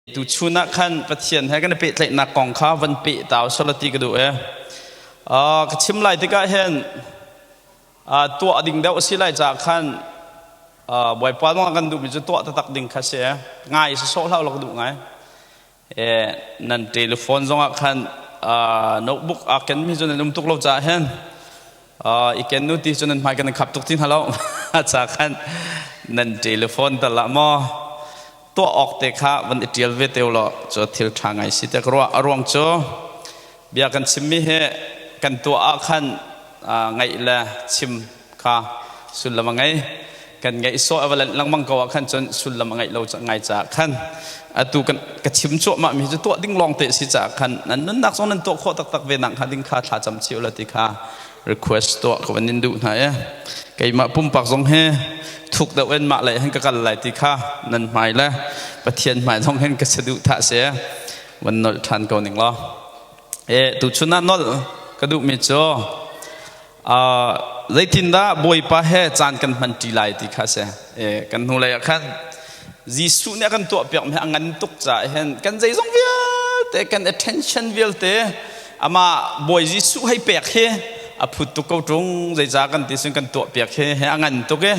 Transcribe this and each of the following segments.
Tuchun ah khan Pathian he kan i pehtlaihnak kong kha van peh ta usih ti ka duh e. Ka chim lai tikah hin tuah ding deuh a si lai caah khan Bawipa nung kan duhmi cu tuah taktak ding kha si e. Ngai sawsawh hlah law ka duh ngai. Nan telephone zongah khan notebook aa kenmi cu nan um tuk lo caah hin i ken nu ti cu nan hmai kan khap tuk ti hna lo. Ca khan nan telephone tal ah maw tuah awk te kha van i ṭial ve te law cu thil ṭha ngai si te ka ruah. A ruang cu bia kan chimmi hi kan tuah ah khan ngaih le chim kha sullam a ngei. Kan ngaih sawh a va lanh lengmang ko ah khan cun sullam a ngeih lo ngai caah khan atu kan ka chim cuahmah mi cu tuah ding lawng te si caah khan nan nunnak zong nan tuah khawh taktak ve nak hnga ding kha thla cam chih la ti kha request tuah ka van in duh hna e. Keimah pumpak zong hi thuk deuh in mah lei hin ka kal lai ti kha nan hmai le Pathian hmai zong hin ka saduh thah si van nolh ṭhan ko ning law. E tuchun ah nolh ka duhmi cu zeitindah Bawipa he caan kan hman ṭi lai ti kha si. E kan hnulei ah khan Jesuh nih a kan tuahpiak mi a ngan tuk caah hin kan zeizong vialte, kan attention vialte amah Bawi Jesuh hei pek hi a phut tuk ko ṭung. Zeicah kan ti sin kan tuahpiak hi he a ngan tuk i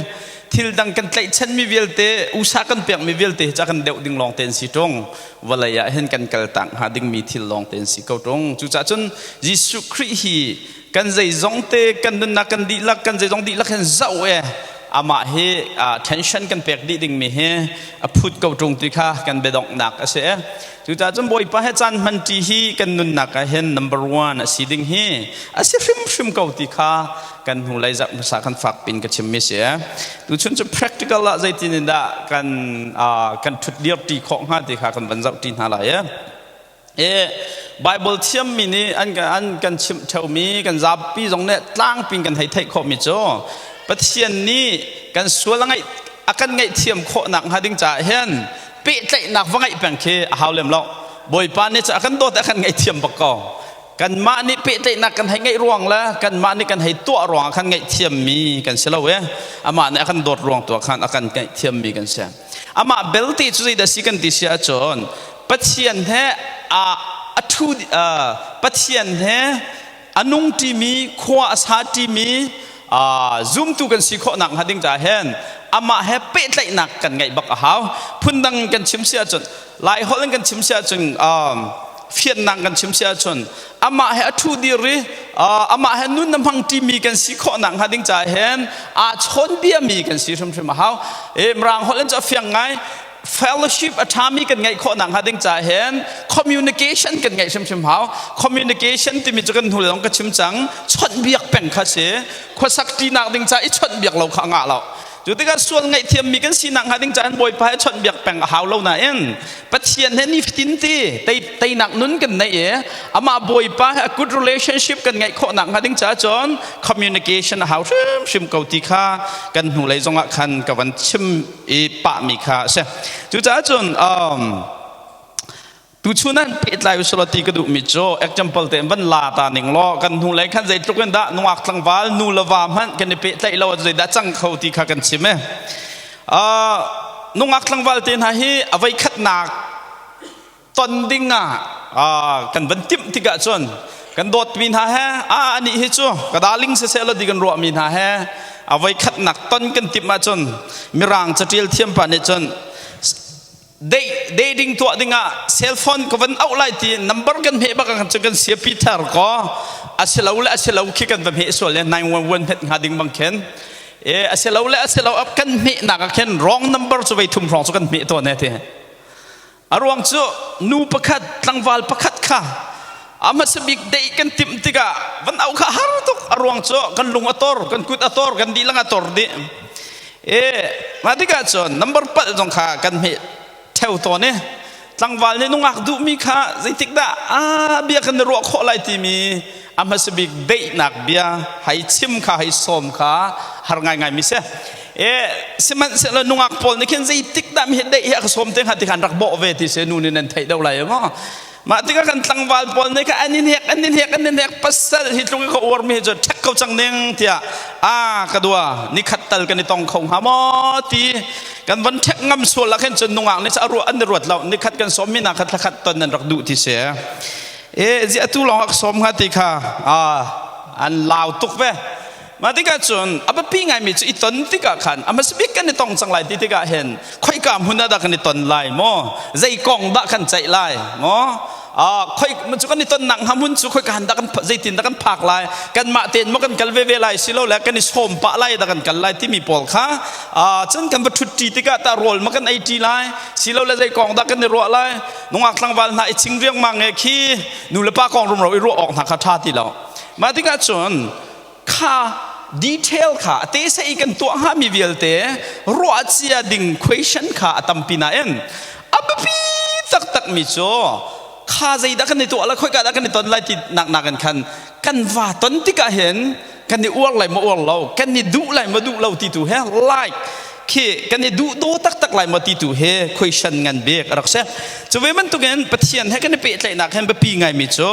thil dang kan tlaihchanmi vialte, usa kan pekmi vialte ca kan deuh ding lawng te an si ṭung. Vawlei ah hin kan kal tak hnga dingmi thil lawng te an si ko ṭung. Cucaah cun Jesuh Khrih hi kan zeizong te, kan nunnak kan dihlak, kan zeizong dihlak hin zoh e amah hi tension kan pek dih dingmi hi a phut ko ṭung ti kha kan biadonghnak a si. Cucaah cun Bawipa he caan hmanṭi hi kan nunnak ah hin number one a si ding hi a si hrimhrim ko ti kha kan hnulei zarh hmasa kan fak pin ka chimmi si. Tuchun cu practical ah zeitin in dah kan kan ṭhut dir ṭi khawh hnga ti kha kan van zoh ṭi hna lai. E Bible thiammi nih an kan chimh ṭheumi, kan zapi zong nih tlangpin kan hei theih khawhmi cu Pathian nih kan sual a ngaih a kan ngaihthiam khawhnak hnga ding caah hin pehtlaihnak va ngeih peng khi a hau lem lo. Bawipa nih cu a kan dawt, a kan ngaihthiam bak ko. Kanmah nih pehtlaihnak kan hei ngeih ruang le kanmah nih kan hei tuah ruang ah khan ngaihthiammi kan si lo e. Amah nih a kan dawt ruang tu ah khan a kan ngaihthiammi kan si. Amah belte cu zeidah si kan ti si ahcun Pathian he a a thu Pathian he a nung ṭimi, khua a sa ṭimi zumtu kan si khawh nak hnga ding caah hin amah he pehtlaihnak kan ngeih bak a hau. Phundang kan chim si ahcun, Lai holh in kan chim si ahcun, fiannak kan chim si ahcun, amah he a ṭhu dir i amah he nun a hmang ṭimi kan si khawh nak hnga ding caah hin aa chawnbiami kan si hrimhrim a hau. Mirang holh in cu a fiang ngai. Fellowship a ṭhami kan ngeih khawh nakhnga ding caah hin communication kan ngeih hrimhrim hau. Communication timi cu kan hnu lawng ka chim cang, chawnhbiak peng kha si. Khuasak ṭinak ding caah i chawnhbiak lo kha a ngah lo. Cu tikah sual ngaihthiammi kan si nakhnga ding caah Bawipa he chawnhbiak peng a hau lo nain Pathian he nifatin ti teinak nun kan neih i amah Bawipa he a good relationship kan ngeih khawh nakhnga ding caah cun communication a hau hrimhrim ko ti kha kan hnulei zongah khan ka van chim i pahmi kha a si. Cucaah cun tuchun ah pehtlai usulaw ti ka duhmi cu example te van la ta ning law kan hnulei khan zeitluk in dah nungak tlangval nu le va hmanh kan i pehtlaih lo zeidah cang kho ti kha kan chim e. Nungak tlangval te hna hi a voi khatnak ton ding ah kan van timh tikah cun kan dawtmi hna he a anih hi cu ka darling siseh law ti kan ruahmi hna he a voi khatnak ton kan timh ahcun mirang catial thiam pa nih cun dating tuah dingah cell phone ka van auh lai ti number kan hmeh bak kan cu kan sia Peter ko asilo le asilo khi kan va hmeh sual le 911 hmet hnga ding bang khen e asilo le asilo kan hmeh nak ah khin wrong number cu vei thum hrawng cu kan hmeh tawn e ti. A ruang cu nu pakhat, tlangval pakhat kha a hmasa bik deih kan timh tikah van auh kha har tuk. A ruang cu kan lung a tor, kan kut a tor, kan dihlak a tor dih. E mah tikah cun number palh zong kha kan hmeh theo tawn i tlangval nih nungak duhmi kha zeitik dah a bia kan i ruah khawh lai timi a hmasa bik deihnak bia hei chim kha, hei sawm kha har ngaingai mi si. E sihmanhsehlaw nungak pawl nih khin zeitik dah mi deih hi a ka sawm te hnga ti khan rak bawh ve ti se nu nih nan theih deuh lai maw. Mah tikah kan tlangval pawl nih kha an in hek, an in hek, an in hek, pasal hi tlung i ka uar mi hi cu ṭhek ko cang ning tiah a ka dua nikhat tal kan i tong kho hnga maw ti. Kan van ṭhek ngam sual ah khin cun nungak nih a ruah an i ruat lo. Nikhat kan sawm mi hna kha thlakhat ton nan rak duh ti si. E zi atu lawng ah ka sawm hnga ti kha an lau tuk ve. Mah tikah cun a biapi ngaimi cu i ton tikah khan a hmasa bik kan i tong cang lai ti tikah hin khoika hmun ah dah kan i ton lai maw? Zei kong dah kan ceih lai maw? Khoi cu kan i tonnak hnga hmun cu khoika han dah kan zeitin dah kan phak lai? Kanmah tein maw kan kal veve lai silo le kan i sawm pah lai dah kan kal lai timi pawl kha cun kan va ṭhut ṭi tikah tah rawl ma kan ei ṭi lai silo le zei kong dah kan i ruah lai? Nungak tlangval hna i ching riangmang e khi nu le pa kong rumro i ruah awk hna kha ṭha ti lo. Mah tikah cun kha detail kha a te sei kan tuah hngami vialte ruah cia ding question kha a tampi nain a biapi taktak mi cu kha zeidah kan i tuah lai khoika dah kan i ton lai ti nak nakin khan kan va ton tikah hin kan i uar lai maw uar lo kan i duh lai maw duh lo ti tu he like khi kan i duh daw taktak lai maw ti tu he question ngan bik a rak si. Cu ve bantukin Pathian he kan i pehtlaihnak hen biapi ngaimi cu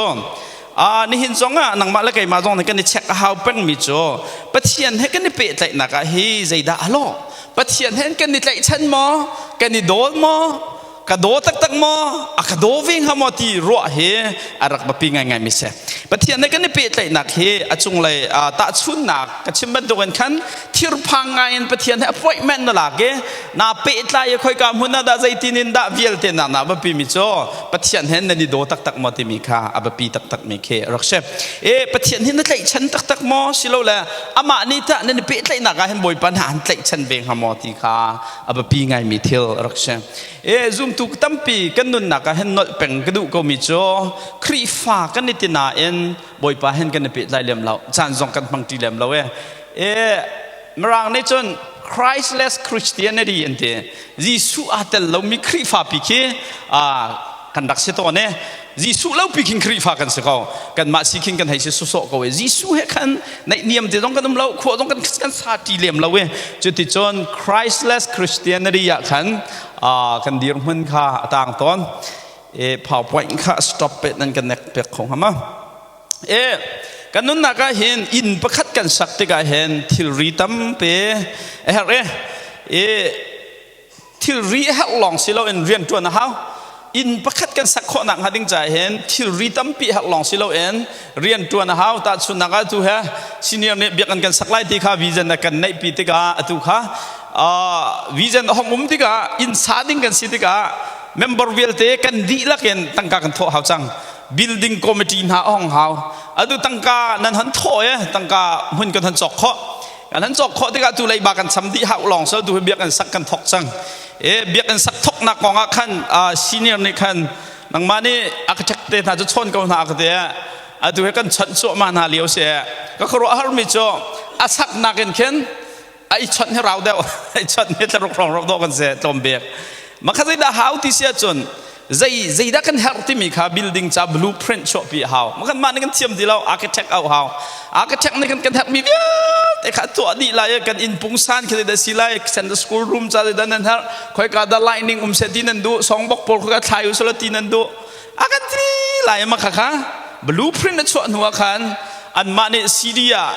nihin zong ah nangmah le keimah zong nih kan i check a hau pengmi cu Pathian he kan i pehtlaihnak ah hi zeidah a lawh? Pathian he kan i tlaihchan maw? Kan i dawl maw? Ka daw taktak maw? A ka daw ve hnga maw ti ruah hi a rak biapi ngaingai mi si. Pathian he kan i pehtlaihnak hi a cunglei tahchunnak ka chim bantukin khan thirphang ngai in Pathian he appointment na lak i na pehtlai i khoika hmun ah dah zeitin in dah vialte nak na biapi mi cu Pathian he nan i daw taktak maw timi kha a biapi taktak mi khi rak si. E Pathian hi na tlaihchan taktak maw silole amah nih tah nan i pehtlaihnak ah hin Bawipa hna an tlaihchan ve hnga maw ti kha a biapi ngaimi thil rak si. E zumtu tampi kan nunnak ah hin nolh peng ka duh ko mi cu Khrihfa kan i ti nain Bawipa hin kan i pehtlai lem lo, caan zong kan hmang ṭi lem lo e. E Mirang nih cun Christless Christianity an ti. Jesuh aa tel lomi Khrihfa pi khi kan rak si tawn e. Jesuh lo pi khin Khrihfa kan si ko. Kanmah si khin kan hei si sawsawh ko e. Jesuh he khan naihniam te zong kan um lo, khua zong kan sa ṭi lem lo e. Cuticun Christless Christianity ah khan kan dirhmun kha a tang tawn. E PowerPoint kha stop pe nan kan nek pek kho hnga ma? E kan nunnak ah hin inn pakhat kan sak tikah hin thilri tampi a herh e. E thilri a herh lawng si loin rian ṭuan a hau. Inn pakhat kan sak khawhnak hnga ding caah hin thilri tampi herh lawng si loin rian ṭuan a hau. Tahchunhnak ah atu he senior nih biakinn kan sak lai ti kha vision a kan neihpi tikah atu kha vision a hong um tikah inn sa ding kan si tikah member vialte kan dihlak in tangka kan thawh hau cang. Building committee hna a hong hau. Atu tangka nan hon thawh e tangka hmun kan hon cawk khawh. Kan hon cawk khawh tikah tu leiba kan cham dih hau lawng so tu biakinn sak kan thok cang. E biakinn sak thoknak kong ah khan senior nih khan nangmah nih architect te hna cu chawn ko hna ka ti. Atu he kan chawnh cuahmah hna lio si. Ka khuaruah harmi cu a saknak in khin a i chawnh hi rau deuh i chawnh hi thlaruk hrawng rok dawh kan si tlawm bik. Makha zeidah hau ti si ahcun zei zeidah kan herh timi kha building ca blueprint chuahpi a hau. Makan mah nih kan thiam ti lo architect au hau. Architect nih kan kan herhmi vialte kha tuah dih lai kan inn pungsan khi zeidah si lai Sunday school room ca zeidah nan herh khoika dah lightning um seh ti nan duh songbok pawl khoika thlai u selaw ti nan duh a kan ti lai ma kha kha blueprint a chuah hnu ah khan anmah nih CD ah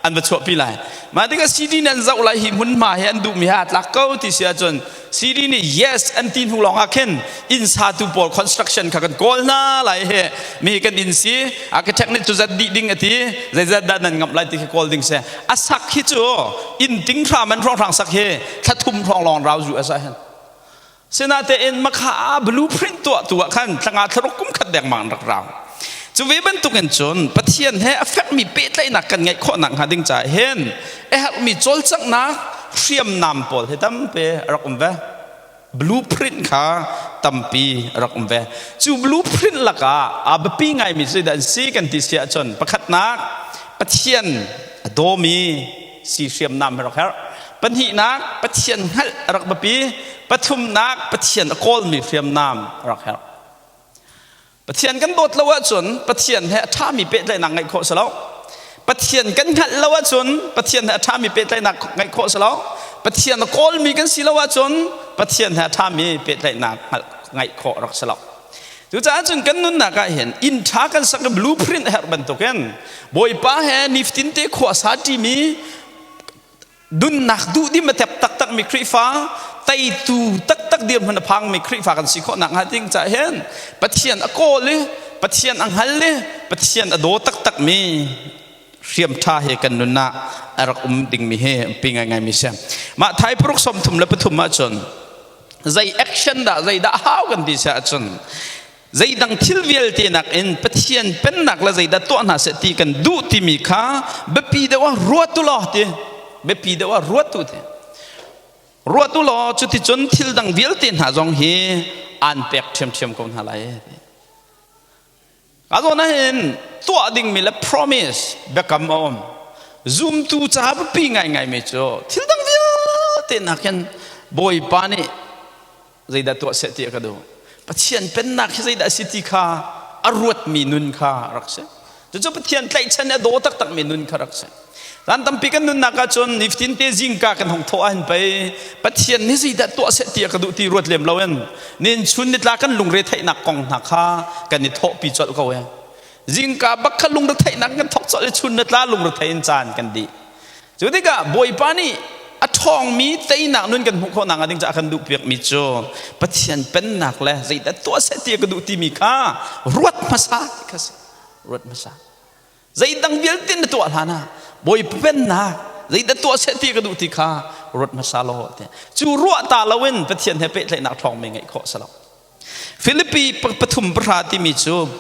an va chuahpi lai. Mah tikah CD nih an zoh lai hi hmunhma hi an duhmi he aa tlak ko ti si ahcun CD nih yes an ti hnu lawng ah khin inn satu pawl construction kha kan kawl hna lai he mi kan inn si architect nih cu zat dih ding a ti zeizat dah nan ngamh lai ti khi kawl ding si. A sak hi cu inn ting hra man hrawnghrang sak hi thla thum hrawng lawng rau zu a sa hin. Sinatein makha blueprint tuah tu ah khan thlanga thlaruk kum khat dengmang an rak rau. Cu ve bantukin cun Pathian he a fekmi pehtlaihnak kan ngeih khawhnak hnga ding caah hin a herhmi cawlcanghnak hriamnam pawl hi tampi a rak um ve. Blueprint kha tampi a rak um ve. Cu blueprint lakah a biapi ngaimi cu zeidah an si kan ti si ahcun pakhatnak Pathian a dawmi si hriamnam hi rak herh. Pahnihnak Pathian hngalh a rak biapi. Pathumnak Pathian a kawlmi hriamnam a rak herh. Pathian kan dawt lo ahcun Pathian he a ṭhami pehtlaihnak ngeih khawh si lo. Pathian kan hngalh lo ahcun Pathian he a ṭhami pehtlaihnak ngeih khawh si lo. Pathian a kawlmi kan si lo ahcun Pathian he a ṭhami pehtlaihnak ngeih khawh rak si lo. Cucaah cun kan nunnak ah hin inn ṭha kan sak i blueprint a herh bantukin Bawipa he nifatin te khua sa ṭimi nunnak duhdim a tep taktakmi Khrihfa, Teitu taktak dirhmun a phangmi Khrihfa kan si khawh nakhnga ding caah hin Pathian a kawl i Pathian a hngal i Pathian a daw taktakmi hriam ṭha he kan nun ah a rak um dingmi hi pi ngaingaimi si. Mah Thai paruk 33 ahcun zei action dah zeidah hau kan ti siah ahcun zeidang thil vialte nakin Pathian pennak le zeidah tuah hna seh ti kan duh timi kha biapi deuh ah ruat u law ti biapi deuh ah ruat u ti ruat u law cuticun thil dang vialte hna zong hi aan pek ṭhiamṭhiam ko hna lai. Ka zawn ahhin tuah dingmi le promise biakam a um. Zumtu ca biapi ngaingaimi cu thil dang vialte nakin Bawipa nih zeidah tuah seh ti a ka duh. Pathian pennak hi zeidah a si ti kha a ruatmi nun kha rak si. Cucu Pathian tlaihchan i a daw taktakmi nun kha rak si. Zan tampi kan nunnak ahcun nifatin te zingka kan hung thawh ahhin pei Pathian nih zeidah tuah seh ti a ka duh ti ruat lem loin nin chun nitla kan lungre theihnak kong hna kha kan i thawhpi colh ko e. Zingka bak kha lungre theihnak kan thawk colh i chun nitla lungre thei in caan kan dih. Cu tikah Bawipa nih a ṭhawngmi teinak nun kan hmuh khawh nakhnga ding caah kan duhpiakmi cu Pathian pennak le zeidah tuah seh ti a ka duh timi kha ruat hmasa ti kha si. Ruat hmasa. Zeidang vialte na tuah hlan ah Bawipa pennak zeidah tuah seh ti ka duh ti kha ruat hmasa law ti. Cu ruah ta loin Pathian he pehtlaihnak ṭhawngmi ngeih khawh si lo. Filipi 3:10 timi cu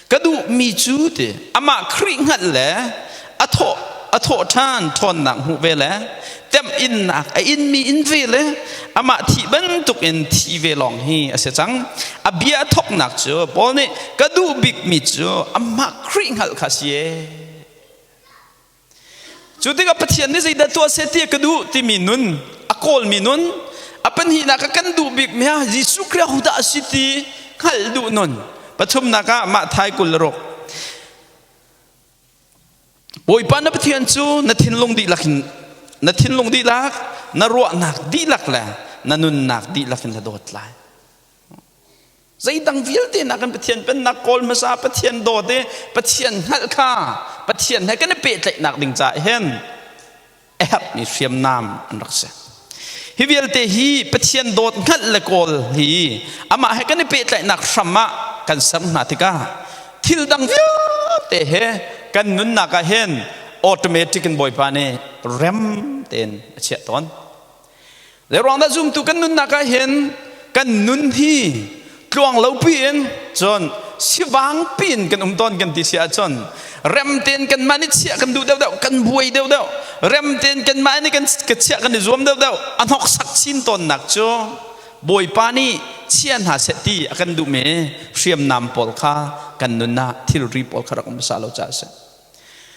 ka duhmi cu ti amah Khrih hngalh le a thawh a thawh ṭhan ṭhawnnak hmuh ve le temhinnak a inmi in ve le amah thih bantuk in thi ve lawng hi a si cang. A bia a thawknak cu Paul nih ka duh bikmi cu amah Khrih hngalh kha si ee. Cu tikah Pathian nih zeidah tuah seh ti ka duh timi nun a kawlmi nun a pahnihnak ah kan duh bikmi ah Jesuh Khrih ahodah a si ti hngalh duh nun pathumnak ah mah thai 26 Bawipa na Pathian cu na thinlung dihlak in na thinlung dihlak na ruahnak dihlak le na nunnak dihlak in na dawt lai. Zeidang vialte nak kan Pathian pennak kawl hmasa Pathian dawt i Pathian hngalh kha Pathian he kan i pehtlaihnak ding caah hin a herhmi hriamnam an rak si. Hi vialte hi Pathian dawt hngalh le kawl hi amah he kan i pehtlaihnak hram ah kan ser hna tikah thil dang vialte he kan nunnak ah hin automatic in Bawipa nih rem tein a chiah tawn. Zei ruang dah zumtu kan nunnak ah hin kan nun hi tluang lo piin cun sivang piin kan um tawn kan ti si ahcun rem tein kanmah nih chiah kan duh deuhdeuh kan buai deuhdeuh rem tein kanmah nih kan chiah kan i zuam deuhdeuh a hnoksak chin tawnnak cu Bawipa nih chia hna seh ti a kan duhmi hriamnam pawl kha kan nun ah thilri pawl kha rak um hmasa lo caah a si.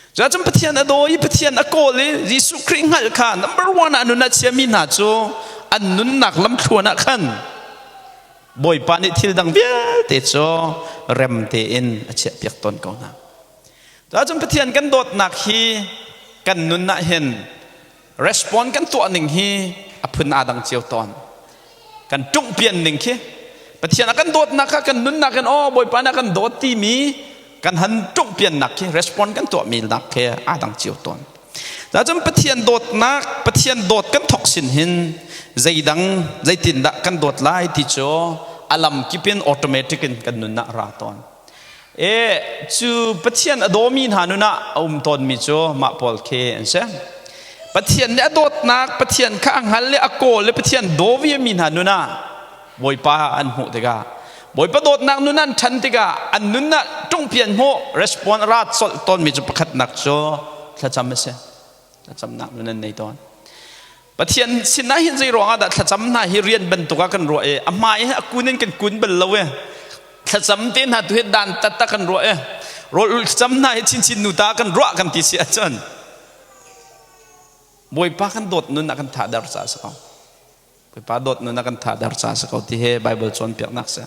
Cuahcun Pathian a daw i Pathian a kawl i Jesuh Khrih hngalh kha number one ah nun a chiami hna cu an nunnak lamthluan ah khan Bawipa nih thil dang vialte cu rem tein a chiahpiak tawn ko hna. Cuahcun Pathian kan dawtnak hi kan nun ah hin respond kan tuah ning hi a phun aa dang cio tawn. Kan ṭungpian ning khi Pathian a kan dawtnak kha kan nunnak in aw Bawipa nih a kan dawt timi kan han ṭungpiannak khi respond kan tuahmi nak khi aa dang cio tawn. Cun Pathian dawtnak Pathian dawt kan thawk sin hin zeidang zeitindah kan dawt lai ti cu a lam kip in automatic in kan nun ah ra tawn. E cu Pathian a dawmi hna nun ah a um tawnmi cu mah pawl khi an si. Pathian nih a dawtnak Pathian kha a hngal i a kawl i Pathian daw mi hna nun ah Bawipa an hmuh tikah Bawipa dawtnak nun an ṭhan tikah an nun ah ṭungpian hmuh respond ra colh tawnmi cu pakhatnak cu thlacam a si. Thlacamnak nun an nei tawn. Pathian sinah hin zei ruangah dah thlacam hna hi rian bantuk ah kan ruah i a hmai hi a kun in kan kun bal lo i thlacam te hna tu hi dan tat kan ruah i rawl ulh thlacam hna hi chinchin nu ta kan ruah kan ti si ahcun Bawipa kan dawt nun ah kan thah dar ca a si ko. Bawipa dawt nun a kan thahter ca si ko ti he Bible cawnpiaknak si.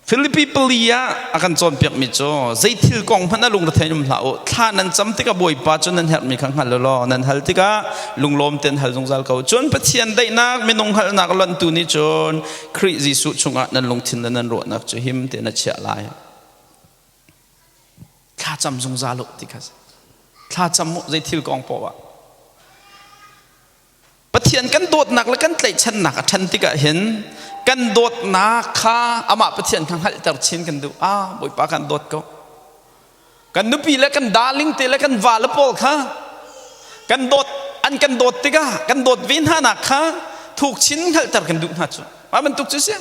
Filipi pali ah a kan cawnpiakmi cu zei thil kong hmanh a lungrethei um hlah u thla nan cam tikah Bawipa cu nan herhmi kha hngal u law nan hal tikah lunglawm tein hal zungzal ko cun Pathian daihnak minung hngalhnak lonhtu nih cun Khrih Jesuh chungah nan lungthin le nan ruahnak cu him tein a chiah lai. Thla cam zungzal u ti kha si. Thla cam u zei thil kong poah ah. Pathian kan dawtnak le kan tlaihchannak a ṭhan tikah hin kan dawtnak kha amah Pathian kha hngalhter chin kan duh. Ah, Bawipa kan dawt ko. Kan nupi le kan darling te le kan va le pawl kha kan dawt an kan dawt tikah kan dawt ve hna nak kha thuk chin hngalhter kan duh hna cu. Mah bantuk cu si.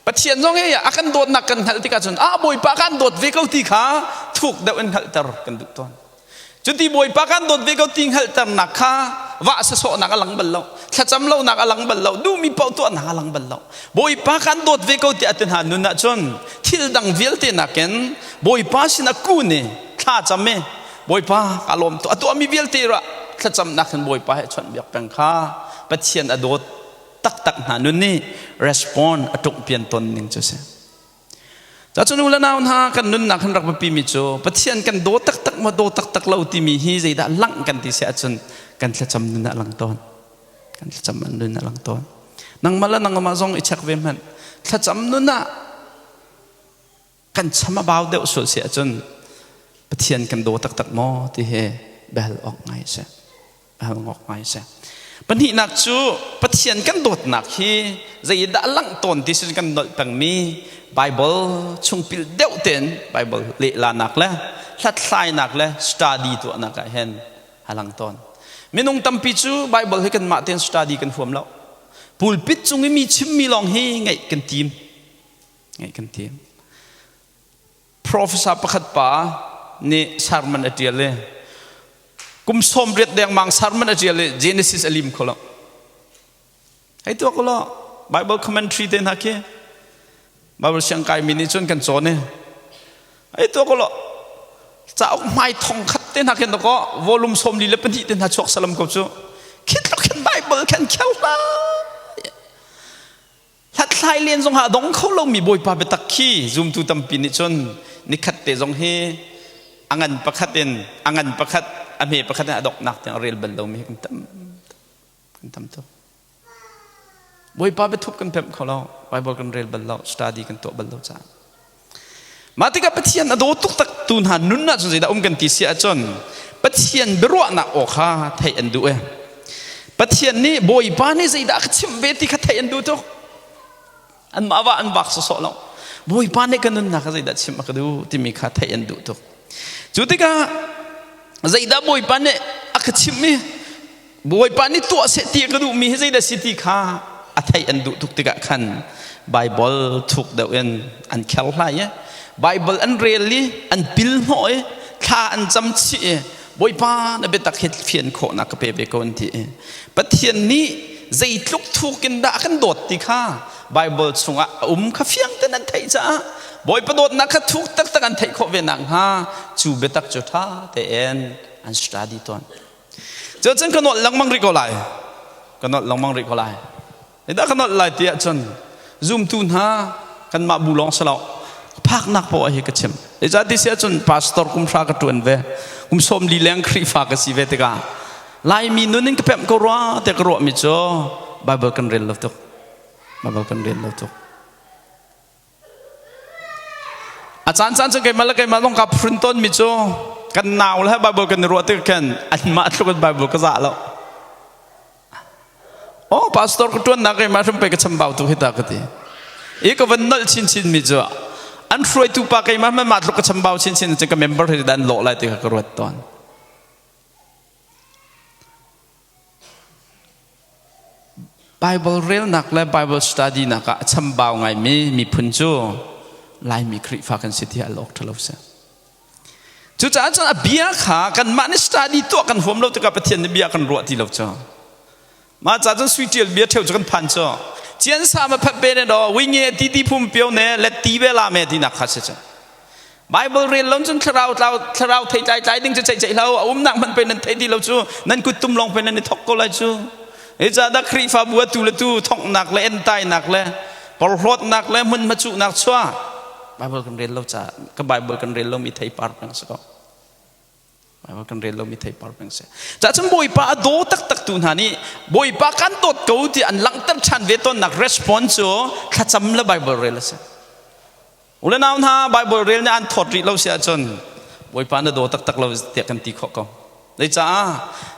Pathian zong hi a kan dawtnak kan hngalh tikah cun ah Bawipa kan dawt ve ko ti kha thuk deuh in hngalhter kan duh tawn. Cuti Bawipa kan dawt ve ko ti hngalhternak kha vah sasawhnak a lang bal lo, thlacam lonak a lang bal lo, duhmi paoh tuahnak a lang bal lo. Bawipa kan dawt ve ko ti a ti hna nun ahcun thil dang vialte nakin Bawipa sin a kun i thla cam i Bawipa ka lawm tuk a tuahmi vialte rah thlacamnak hin Bawipa he chawnhbiak peng kha Pathian a dawt taktak hna nun nih respond a ṭungpian ton ning cu a si. Cacun u le nau hna kan nunnak kan rak biapi mi cu Pathian kan daw taktak maw daw taktak lo timi hi zeidah langh kan ti si ahcun kan thlacam nun ah lang tawn. Kan thlacam nun ah lang tawn. Nangmah le nangmah zong i check ve hmanh. Thlacam nun ah kan cham a bau deuh sual si ahcun Pathian kan daw taktak maw ti hi bel awk ngai a si. Hal ngok ngai si. Pahnihnak cu Pathian kan dawtnak hi zeidah langh tawn ti sin kan nolh pengmi Bible chungpil deuh tein Bible lehlanak le hlathlainak le study tuahnak ah hin a lang tawn. Minung tampi cu Bible hi kanmah tein study kan huam lo. Pulpit cung i mi chimmi lawng hi ngaih kan tim. Ngaih kan tim. Professor pakhat pa nih sermon a ṭial i kum 80 dengmang sermon a ṭial i Genesis a lim kho lo. Hei tuak law Bible commentary te hna khi Bible siang kaimi nih cun kan cawn i hei tuak law cauk hmai thong khat te hna khin ko volume 42 te hna chuak salam ko cu khi tluk khin Bible khan khel hlah Hlathlai len zong ah a dong kho lomi Bawipa biatak khi zumtu tampi nih cun nikhat te zong hi a ngan pakhat in a ngan pakhat a hme pakhat in a donghnak tiang a rel bal lomi kan tam kan tam tuk. Bawipa biathup kan pemh kho lo, Bible kan rel bal lo, study kan tuah bal lo caah. Mah tikah Pathian a daw tuk tak tu hna nun ah cun zeidah um kan ti si ahcun Pathian biaruahnak aw kha theih an duh e. Pathian nih Bawipa nih zeidah a ka chimh ve ti kha theih an duh tuk. Anmah va an vak sawsawh lo. Bawipa nih ka nunnak kha zeidah chimh a ka duh timi kha theih an duh tuk. Cu tikah zeidah Bawipa nih a ka chimh i Bawipa nih tuah seh ti a ka duhmi hi zeidah si ti kha a theih an duh tuk tikah khan Bible thuk deuh in an kherhlai i Bible an rel i an pil hnawh i thla an cam chih i Bawipa na biatak hi fian khawhnak ka pe ve ko an ti i Pathian nih zeitluk thuk in dah a kan dawt ti kha Bible chungah a um kha fiang ten an theih caah Bawipa dawtnak kha thuk taktak an theih khawh ve nakhnga cu biatak cu ṭha tein an study tawn. Cucun ka nolh lengmang rih ko lai. Ka nolh lengmang rih ko lai. Dah ka nolh lai ti ahcun zumtu hna kanmah bu lawng si lo phaknak poah hi ka chim. Zeicah ti si ahcun pastor kum hra ka ṭuan ve. Kum 40 leng Khrihfa ka si ve tikah Laimi nun in ka pemh ko rua tiah ka ruahmi cu Bible kan rel lo tuk. Bible kan rel lo tuk. A caan caan cu keimah le keimah zong kaa phrun tawnmi cu kan nau le Bible kan i ruah tik khan anmah tluk in Bible ka zah lo. Oh, pastor ka ṭuannak keimah hrim pei ka chambau tuk hi ta ka ti. I ka van nolh chinchin mi cu an hruaitu pa keimah hmanh mah tluk ka chambau chinchin cun ka member hi dan lawh lai ti kha ka ruat tawn. Bible relnak le Bible study nak ah a chambau ngaimi miphun cu Laimi Khrihfa kan si ti al awk ṭhalo si. Cucaah cun a bia kha kanmah nih study tuah kan huam lo tikah Pathian nih bia kan ruah ti lo cu. Mah ca cun sui ṭial bia ṭheu cu kan phan cu. Cian sa ma phat pe ne do winge ti ti phum pio ne let ti ve la me ti nak kha si cu. Bible rel lo cun thlarau tlau thlarau thei tlai tlai ding cu ceih ceih hlah u a umnak hmanh pe nan thei ti lo cu nan kut tum lawng pe nan i thok ko lai cu Zeicahdah Khrihfabu atu le tu thonghnak le entainak le porhlawtnak le hmunhma cuhnak chuah Bible kan rel lo caah ka Bible kan rel lomi theipar peng si ko Bible kan rel lomi theipar peng si cah cun Bawipa a daw taktak tu hna nih Bawipa kan dawt ko ti an langhter ṭhan ve tawnnak response cu thlacam le Bible rel a si u le nau hna Bible rel nih an thawt rih lo si ahcun Bawipa na daw taktak lo tiah kan ti khawh ko Zeicaah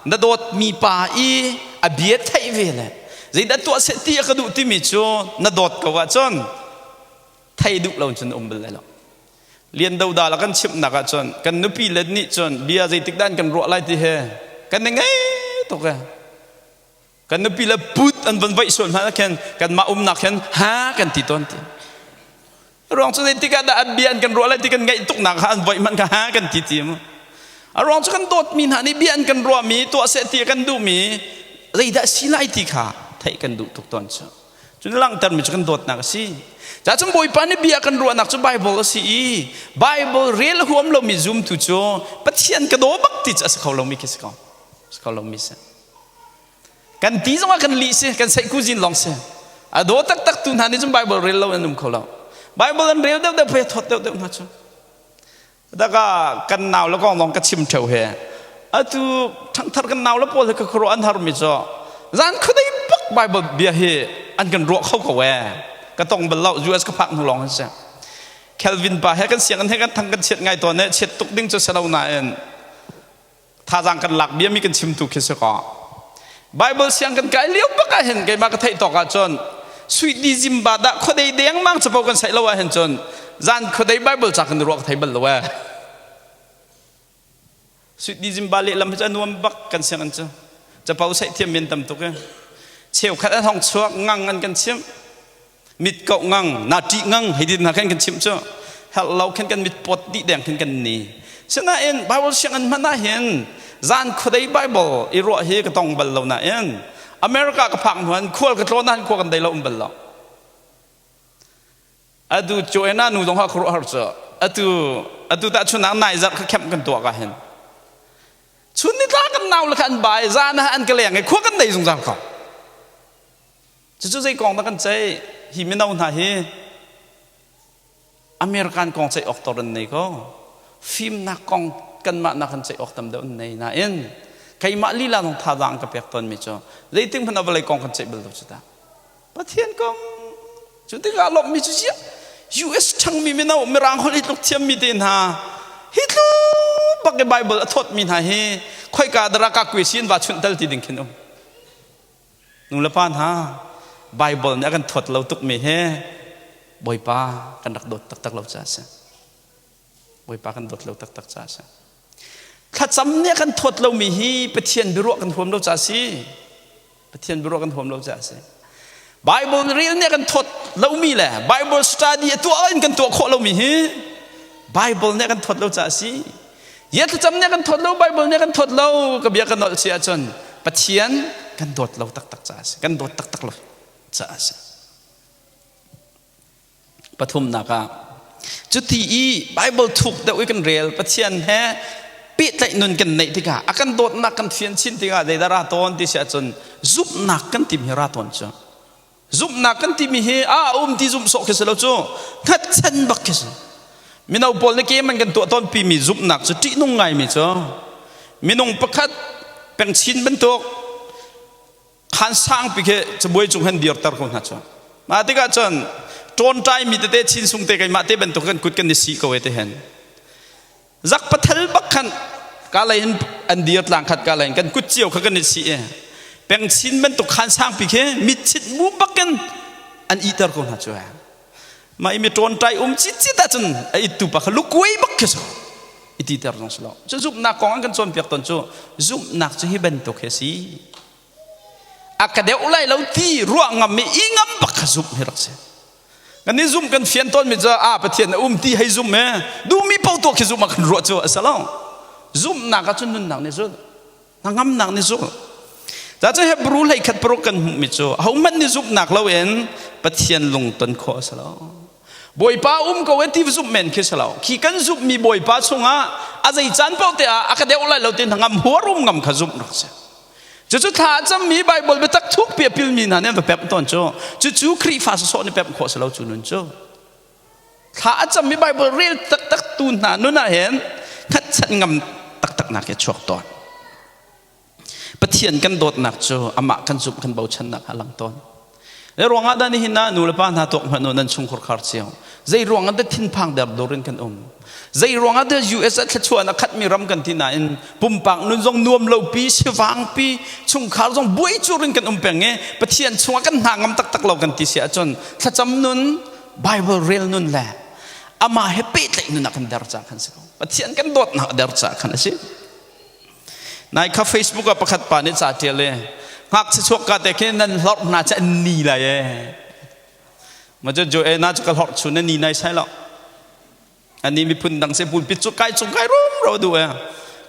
na dawtmi pa i a bia theih ve le zeidah tuah seh ti a ka duh timi cu na dawt ko ahcun thei duh lo cun um bal lai lo. Lian dodal a kan chimhnak ahcun kan nupi le nih cun bia zeitik dah an kan ruah lai ti he kan i ngei tuk e. Kan nupi le put an van vaih sual hna khin kanmah umnak khin ha kan ti tawn ti. Ruang cu zeitik ah dah an bia an kan ruah lai ti kan ngaih tuknak kha an voih hmanh kha ha kan ti ti mu. A ruang cu kan dawtmi hna nih bia an kan ruahmi tuah seh ti kan duhmi zeidah si lai ti kha theih kan duh tuk tawn cu. Cun langhtermi cu kan dawtnak a si. Ca cun Bawipa nih bia kan ruahnak cu Bible a si i Bible rel huam lomi zumtu cu Pathian ka daw bak ti cu a si kho lomi khi si ko. Si kho lomi si. Kan ti zongah kan lih si, kan seih kuzin lawng si. A daw taktak tu hna nih cun Bible rel lo an um kho lo. Bible an rel deuh deuh pei thawt deuh deuh hna cu. Daka kan nau le kong lawng ka chim theo he. Atu ṭhangthar kan nau le pawl he ka khuaruah an har mi cu zan khuadei bak Bible bia hi an kan ruah kho ko ee. Ka tong bal lo US ka phak hnu lawng an si. Calvin pa he kan sianginn he kan thang kan chiat ngai tawn e chiat tuk ding cu si lo nain Thazaang kan lak biami kan chimtu khi si kaw. Bible siang kan kai lio bak ah hin keimah ka theih tawk ah cun sweet di zimba dah khuadei dengmang capo kan saih lo ah hin cun zan khuadei Bible ca kan ruah ka thei bal lo eh. Sweet di zimba lehlam hi cu a nuam bak kan siang an cu. Capo saih thiam men tam tuk eh. Cheukhat an hong chuak ngang an kan chimh. Mit koh ngang na ṭih ngang hei ti hna khan kan chimh cu herh lo khan kan mit pawt dih deng khin kan ni. Sinain Bible sianginn hmanh ah hin zan khuadei Bible i ruah hi ka tong bal lo nain America ka phak hnu khual ka tlawn ah khua kan dei lo um bal lo. Atu Joanna nu zong ha khuaruah har cu atu atu ta chunak nai zarh kha kemh kan tuah ka hin chun ni tla kan nau le kha an bai zan ah an ka leng i khua kan dei zungzal ko. Cucu zei kong dah kan ceih? Hi mino hna hi American kong ceih awk tor an nei ko. Fimnak kong kanmah nak kan ceih awk tam deuh an nei nain keimah lila zong thazaang ka pek tawnmi cu zeitik hmanh ah vawlei kong kan ceih bal lo cu ta. Pathian kong cu tikah lawmhmi cu ziah US ṭhangmi mino mirang holh hi tluk thiammi te hna hi tluk bak i Bible a thawtmi hna hi khoika dara ka kue sin va chunh tal ti ding khin um. Nulepa hna, Baibal nih a kan thuat lo tukmi hi Bawipa kan rak dawt taktak lo caah a si. Bawipa kan dawt lo taktak caah a si. Thlacam nih a kan thuat lomi hi Pathian biaruah kan huam lo caah a si. Pathian biaruah kan huam lo caah a si. Bible rel nih a kan thuat lomi le Bible study a tuah in kan tuah khawh lomi hi Bible nih a kan thuat lo caah a si. Ye thlacam nih kan thawt lo, Bible nih kan thawt lo, ka bia ka nolh si ahcun Pathian kan dawt lo taktak caah a si. Kan dawt taktak lo caah a si. Pathumnak ah cuti i Bible thuk deuh i kan rel Pathian he pehtlaih nun kan neih tikah a kan dawtnak kan fian chin tikah zeidah ra tawn ti si ahcun zumhnak kan tim hi ra tawn cu. Zumhnak kan timi hi a um ti zumh sawh khi si lo cu hngatchan bak khi si. Mino pawl nih kem an kan tuah tawn pimi zumhnak cu ṭihnung ngaimi cu minung pakhat pengchin bantuk khan sangpi khi cabuai cung han dirter ko hna cu. Mah tikah cun ṭawnṭai mi tete chin sung te keimah te bantuk kan kut kan i sih ko e te hen. Zak pathal bak khan ka lei in an dir tlang khat ka lei in kan kut cio kha kan i sih i pengchin bantuk khan sangpi khi mitchit bu bakin an iter ko hna cu mah i mi ṭawnṭai um citcit ahcun a ittu pa kha lukuai bak khi so i titer zong si lo cu zumhnak kong an kan cawnpiak tawn cu zumhnak cu hi bantuk hi a si a ka deuh lai lo ti ruah ngam i i ngam bak kha zumh hi rak si Kan i zumh kan fian tawnmi cu a Pathian a um ti hei zum e duhmi paoh tuah khi zumh ah kan ruah cu a si lo. Zumhnak ah cun nunnak nih zulh. Hnangamnak nih zulh. Ca cu Hebrew hlei khat paruk kan hmuhmi cu ahohmanh nih zumhnak loin Pathian lungton khawh a si lo. Bawipa um ko e ti zumh men khi si lo. Khi kan zumhmi Bawipa chungah a zei caan paoh te ah a ka deuh lai lo ti hnangam huar um ngam kha zumh rak si. Cucu thla a cammi Bible biatak thukpi a pilmi hna nih an va pemh tawn cu. Cucu Khrihfa sawsawh nih pemh khawh si lo cu nun cu. Thla a cammi Bible rel taktak tu hna nun ah hin hngatchan ngam taktaknak hi a chuak tawn. Pathian kan dawtnak cu amah kan zumh kan bochannak a lang tawn. Le ruangah dah nihin ah nu le pa hna tuak hmanh nan chungkhur khar cio. Zei ruangah dah thinphang derdur in kan um. Zei ruangah dah US ah thluachuah a khatmi ram kan ti nain pumpak nun zong nuam lo pi sivang pi chungkhar zong buai cur in kan um peng i Pathian chungah kan hna ngam taktak lo kan ti si ahcun thlacam nun Bible rel nun le amah he pehtlaih nun ah kan der ca khan si ko. Pathian kan dawtnak der ca khan a si. Nai kha Facebook ah pakhat pa nih ca ṭial i ngakchia chuak ka te khi nan hlorh hna cu an ni lai e. Ma cu jo e na cu ka hlorh chu na ni nai sai lo. Ani miphun dang se pulpit cu kai cung kai rum ro du e.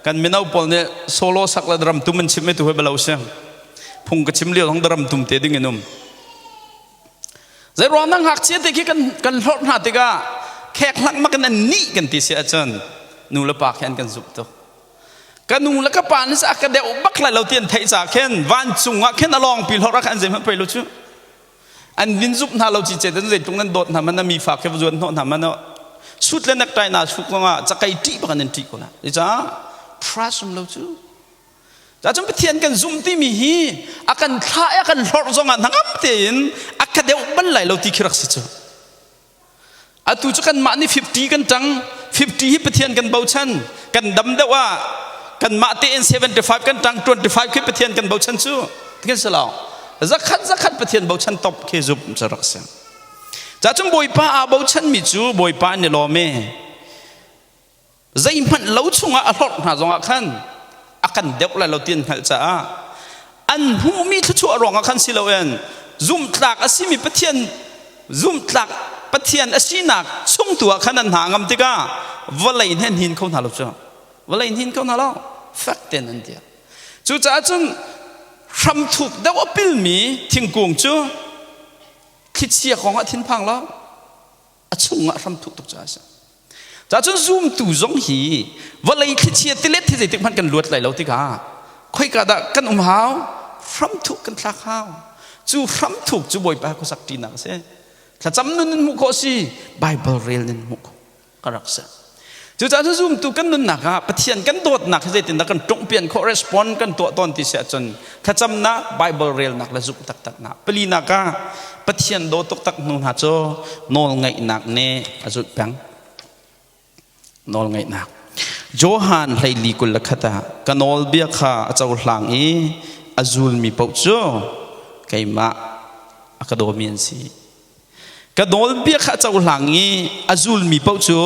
Kan mino pawl nih solo sak le drum tum an chim e tu he balo si. Phung ka chim lio hong drum tum te ding in um. Zei ruang na ngakchia te khi kan kan hlorh hna tikah khek hlak mak in an ni kan ti si ahcun nu le pa khi an kan zumh tuk. Ka nu le ka pa nih a ka deuh bak lai lo ti an theih caah khin vancung ah khin a lawngpi hlorh ah khan an zeihmanh pei lo cu. An vin zumh hna lo ci ce tan zeitluk nan dawt hna man na mi fa khi va zuan hnawh hna man suit le necktie na suk zongah cakei ṭih bak an in ṭih ko la. Cucaah trust um lo cu. Cun Pathian kan zumh timi hi a kan thlah i a kan hlorh zongah hnangam tein a ka deuh bal lai lo ti khi rak si cu. Atu cu kanmah nih 50 kan ṭang, 50 hi Pathian kan bochan, kan dam deuh ah kanmah tein 75 kan ṭang, 25 khi Pathian kan bochan cu. Kan si lo. Zakhat zakhat Pathian bochan top khi zumh cu rak si. Cacun Bawipa aa bochanmi cu Bawipa an i lawm i zeihmanh lo chungah a hlorh hna zongah khan a kan deuh lai lo ti an hngalh caah an hmuhmi thluachuah ruangah khan si loin zumhtlak a simi Pathian zumhtlak Pathian a sinak chung tu ah khan an hna ngam tikah vawlei nih an hin kho hna lo cu vawlei hin kho hna lo fek tein an dir cucaah cun hramthuk deuh a pilmi thingkung cu thlichia kong ah thinphang lo a chungah hramthuk tuk caah a si Cacun zumtu zong hi vawlei thlichia tilet hi zeitik hmanh kan luat lai lo tikah khoika dah kan um hau hramthuk kan thlak hau cu hramthuk cu Bawipa khuasak ṭinak a si thlacam nun in hmuh khawh si Bible rel in hmuh khawh ka rak si cucaah cu zumtu kan nunnak ah Pathian kan dawtnak hi zeitindah kan ṭungpian khawh respond kan tuah tawn ti si ahcun thlacamnak Bible relnak le zumh taktaknak palinak ah Pathian daw taktak hnu hna cu nawlngaihnak nih a zulh peng. Nawlngaihnak. Johan hleili 21 ah ka nawlbia kha a cohlang i a zulmi paoh cu keimah a ka dawmi an si. Ka nawlbia kha a cohlang i a zulmi paoh cu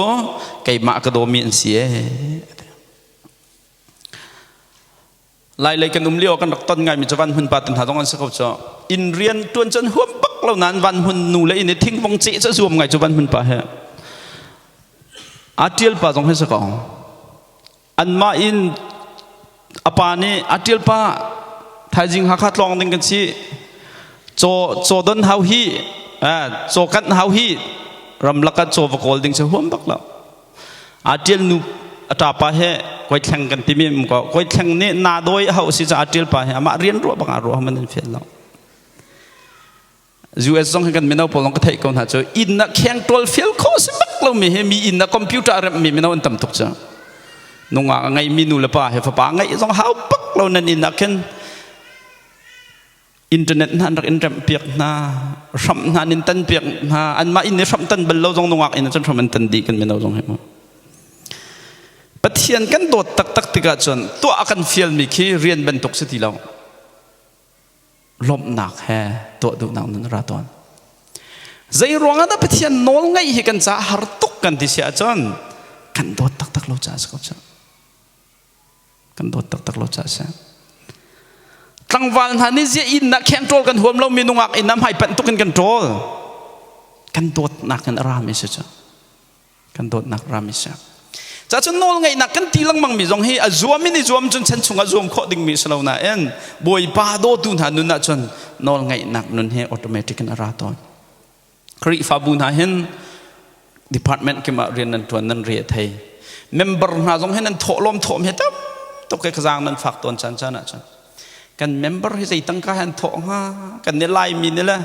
keimah a ka dawmi an si ee. Lailei kan um lio kan rak ton ngaimi cu van hmun pa te hna zong an si ko cu. Inn rian tuan cun huam bak lo nain van hmun nu le inn i thingvong ceh cu zuam ngai cu van hmun pa he. Aa tial pa zong hi si ko. Anmah in a pa nih a tial pa thaizing Hakha tlawng ding kan si. Caw caw don hau hi caw kanh hau hi ramlak ah caw va kawl ding cu huam bak lo. Aa ṭial nu a ṭapa he koi thleng kan timi um ko. Koi thleng nih naa dawi a hauh si caah aa ṭial pa he amah rian ruah bang aa ruah man an fian lo. US zong hi kan mino pawl zong ka theih ko hna cu inn ah kheng ṭawl fial khawh si bak lomi hi mi inn ah computer a remhmi mino an tam tuk cu. Nungak a ngeimi nu le pa he fapa ngeih zong hau bak lo nan inn ah khin Internet hna an rak in remh piak hna hramh hna an in tan piak hna anmah inn i hramh tan bal lo zong nungak inn cun hramh an tan dih kan mino zong hi mu Pathian kan dawt taktak tikah cun tuah a kan fialmi khi rian bantuk si ti lo lawmhnak he tuah duhnak nun ra tawn zei ruangah dah Pathian nawl ngaih hi kan caah har tuk kan ti si ahcun kan dawt taktak lo caah si ko cu Kan dawt taktak lo caah si. Tlangval hna nih ziah inn ah kheng ṭawl kan huam lo mi nungak inn ah hmai panh tuk in kan ṭawl. Kan dawtnak in a rami si cu. Kan dawtnak rami si. Cacun nawl ngeihnak kan ti lengmang mi zong hi a zuam in i zuam cun chan chung ah zuam khawh dingmi si lo nain Bawipa dawtu hna nun ah cun nawl ngeihnak nun hi automatic in a ra tawn. Khrihfabu hna hin department kim ah rian nan ṭuan nan re a thei. Member hna zong hin nan thawhlawm thawm hi tam tuk ke khazaang nan fak tawn caan caan ahcun. Kan member hi zei tangka han thawh hnga? Kan ni Laimi ni le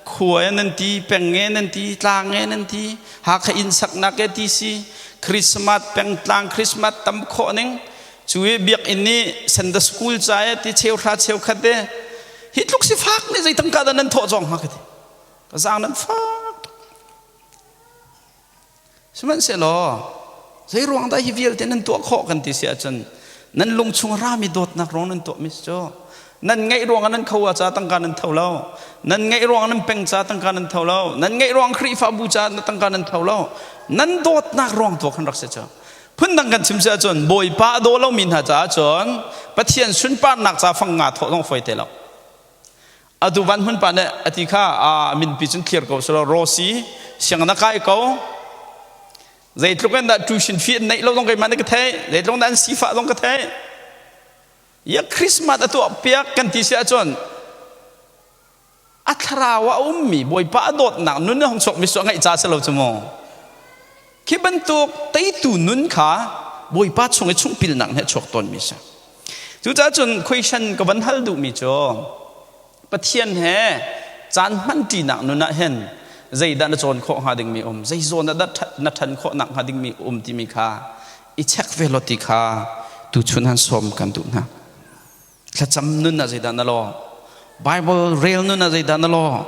khua nan ti, peng nge nan ti, tlang nge nan ti, Hakha inn saknak e ti si, Christmas pengtlang Christmas tam khawh ning, cu i biakinn nih Sunday school ca e ti cheuhra cheukhat e hi tluk sifak nih zei tangka dah nan thawh cawng hnga ka ti. Ka zaang nan fak tuk. Sihmanhsehlaw zei ruang dah hi vialte nan tuah khawh kan ti si ahcun nan lung chung rami dawtnak ruang nan tuahmi si cu. Nan ngaih ruangah nan kho ah ca tangka nan tho lo. Nan ngaih ruangah nan peng ca tangka nan tho lo. Nan ngaih ruang Khrihfabu ca tangka nan tho lo. Nan dawtnak ruang tuah khan rak si cu. Phundang kan chim si ahcun Bawipa a daw lomi hna caah cun Pathian sunparnak ca fang nga thawh zong fawi te lo. Atu van hmun pa nih a ti kha a minpi cun clear ko selaw Rosy siang na kai ko zeitluk in dah tuition fee an neih lo zong keimah nih ka theih zeitluk in dah an sifah zong ka theih ya Christmas a tuah piak kan ti si ahcun a thlarau a ummi Bawipa a dawtnak nun a hung chuakmi cu a ngaih ca si lo cu mu khi bantuk teitu nun kha Bawipa chung i chungpilnak nih a chuak tawnmi si. Cucaah cun question ka van hal duhmi cu Pathian he caan hmanṭinak nun ah hin zeidah na cawn khawh hnga dingmi um, zei zawn ah dah na ṭhan khawhnak hnga dingmi um timi kha i check ve law ti kha tuchun han sawm kan duh hna. Thlacam nun ah zeidah na lawh? Bible rel nun ah zeidah na lawh?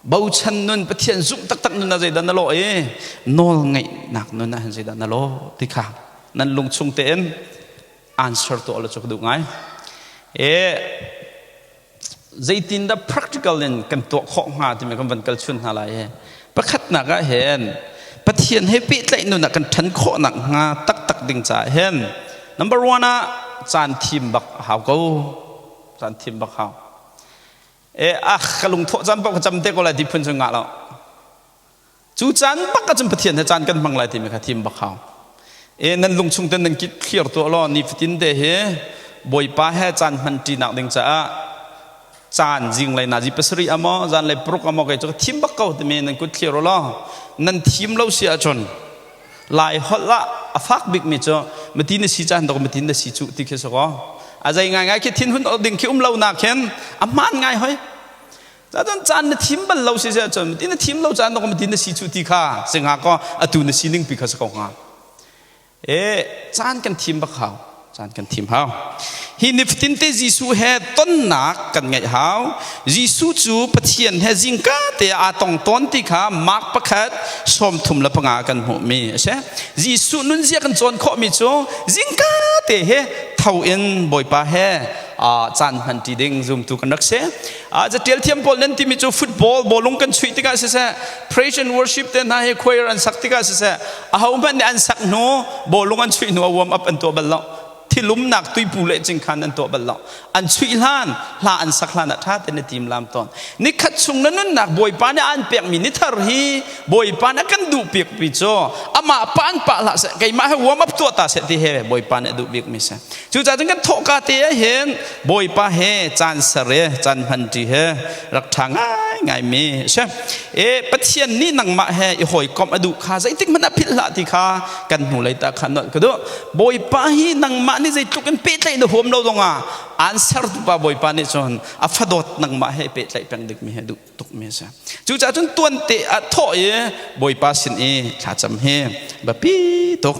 Bochan nun Pathian zumh taktak nun ah zeidah na lawh i nawl ngaihnak nun ah hin zeidah na lawh ti kha nan lung chung tein answer tuah lo cu ka duh ngai. E zeitin dah practical in kan tuah khawh hnga timi kan van kal chun hna lai he. Pakhatnak ah hin Pathian he pehtlaih nun ah kan ṭhan khawhnak hnga taktak ding caah hin number one ah caan thim bak a hau ko. Caan thim bak hau. E ah ka lungthawh caan paoh ka cam te ko lai ti phun cu ngah lo. Cu caan bak ahcun Pathian he caan kan hmang lai timi kha thim bak hau. E nan lung chung ten nan kit thlir tuah law nifatin te hi Bawipa he caan hman ṭinak ding caah caan zinglei nazi pasarih amaw zanlei paruk amaw kei cu ka thim bak ko timi nan kut thlir law nan thim lo si ahcun lai holh ah a fak bikmi cu mati na si caan dok mati na si cu ti khi si ko a zei ngai ngai khi thin hun ding khi um lo nak khin a hmaan ngai hoi Cun caan na thim bal lo si si ahcun ti na thim lo caan dong ti na si cu ti kha si hnga ko atu na sining pi kha si ko hnga. E caan kan thim bak hau. Caan kan thim hau. Hi nifatin te Jesuh he tonnak kan ngeih hau. Jesuh cu Pathian he zingka te aa tong tawn ti kha Mark pakhat 35 kan hmuhmi a si. Jesuh nunzia kan cawn khawhmi cu zingka te he tho in Bawipa he caan hman ṭi ding zumtu kan rak si. Catial thiam pawl nan timi cu football bawlung kan chuih tikah siseh praise and worship te hna hi choir an sak tikah siseh ahohmanh nih an sak hnu bawlung an chuih hnu a warm up an tuah bal lo thilumnak tuipu le cingkhan an tuah bal lo an chuih hlan hla an sak hlan ah ṭha tein na tim lam tawn nikhat chung na nunnak bawipa nih an pekmi ni thar hi bawipa nih a kan duh bikmi cu amah pa an pah hlah seh keimah he warm up tuah ta seh ti he bawipa nih a duh bikmi si Cucaah cun kan thawhka te ah hin Bawipa he caan ser i caan hmanṭi he rak ṭha ngaingaimi a si. E Pathian nih nangmah he i hawikomh a duh kha zeitik hmanh ah philh hlah ti kha kan hnulei ta kha nolh ka duh. Bawipa hi nangmah nih zeitluk in pehtlaih na huam lo zongah aan sertu pa Bawipa nih cun a fadawt nangmah he pehtlaih peng dingmi he duh tukmi a si. Cucaah cun tuante ah thawh i Bawipa sin i thlacam hi biapi tuk.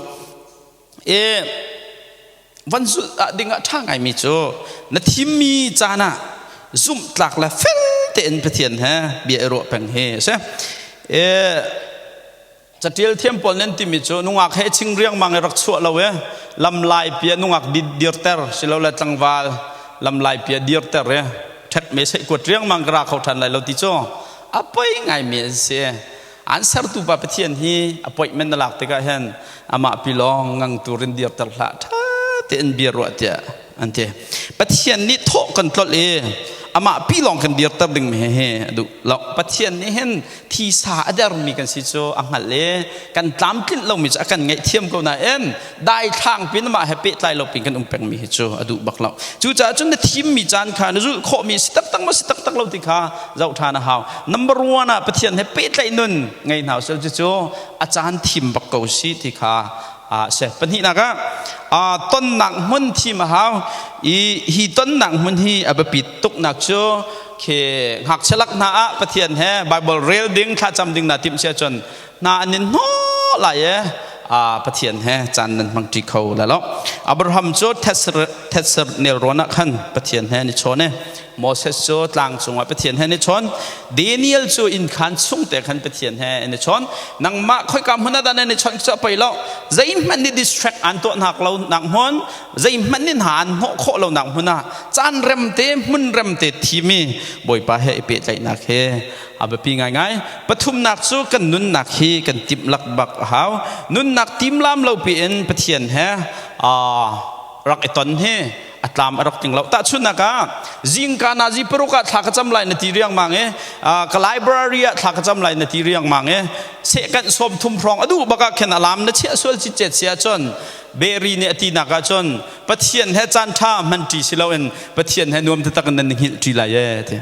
E van zulh ah ding ah ṭha ngaimi cu na thimmi caan ah zumhtlak le fel tein Pathian he bia i ruah peng hi a si. E catial thiam pawl nan timi cu nungak he ching riangmang i rak chuah lo e lamlai pia nungak dirter silole tlangval lamlai pia dirter e ṭhek me sei kuat riangmang ka ra kho ṭhan lai lo ti cu a poi ngaimi an si. An sertu pa Pathian hi appointment na lak tikah hin amah pilawng ngang turin dirter hlah ṭha tein bia ruah tiah an ti. Pathian nih thawh kan tlolh i amah pilawng kan dirter ding mi hi a duh lo. Pathian nih hin thisa a dermi kan si cu a hngalh i kan tlamtlinh lomi cu a kan ngaihthiam ko nain daithlang pin amah he pehtlai lo pin kan um pengmi hi cu a duh bak lo. Cucaah cun na thimmi caan kha na zulh khawhmi si taktak maw si taktak lo ti kha zoh ṭhan a hau. Number one ah Pathian he pehtlaih nun ngei hna usih cucu a caan thim bak ko si ti kha a si. Pahnihnak ah tonnak hmun thim a hau. I hi tonnak hmun hi a biapit tuknak cu khi ngakchia lak hna ah Pathian he Bible rel ding thlacam ding na timh sia cun hna an in hnawh lai e. Pathian he caan nan hmang ṭi kho lai lo. Abraham cu thetser nelrawn ah khan Pathian he an i chawn i Moses cu tlang cungah Pathian he an i chawn. Daniel cu innkhan chung te khan Pathian he an i chawn. Nangmah khoika hmun ah dah nan i chawnh cu a poi lo. Zeihmanh nih distract aan tuah hnak lo nak hmun, zeihmanh nih hna an hnawh khawh lo nak hmun ah caan rem te, hmun rem te thimi Bawipa he i pehtlaihnak he a biapi ngaingai. Pathumnak cu kan nunnak hi kan timhlak bak a hau. Nunnak timlam lo piin Pathian he rak i ton hi a tlam a rak tling lo. Tahchunhnak ah zingka nazi paruk ah thla ka cam lai na ti riangmang i ka library ah thla ka cam lai na ti riangmang i sehkanh 30 hrawng a duh bak ah khin alarm na chiah sual citcet si ahcun Berry nih a tinak ahcun Pathian he caan ṭha hman ṭi si loin Pathian he nuam taktak in nan hngilh ṭi lai ee ti.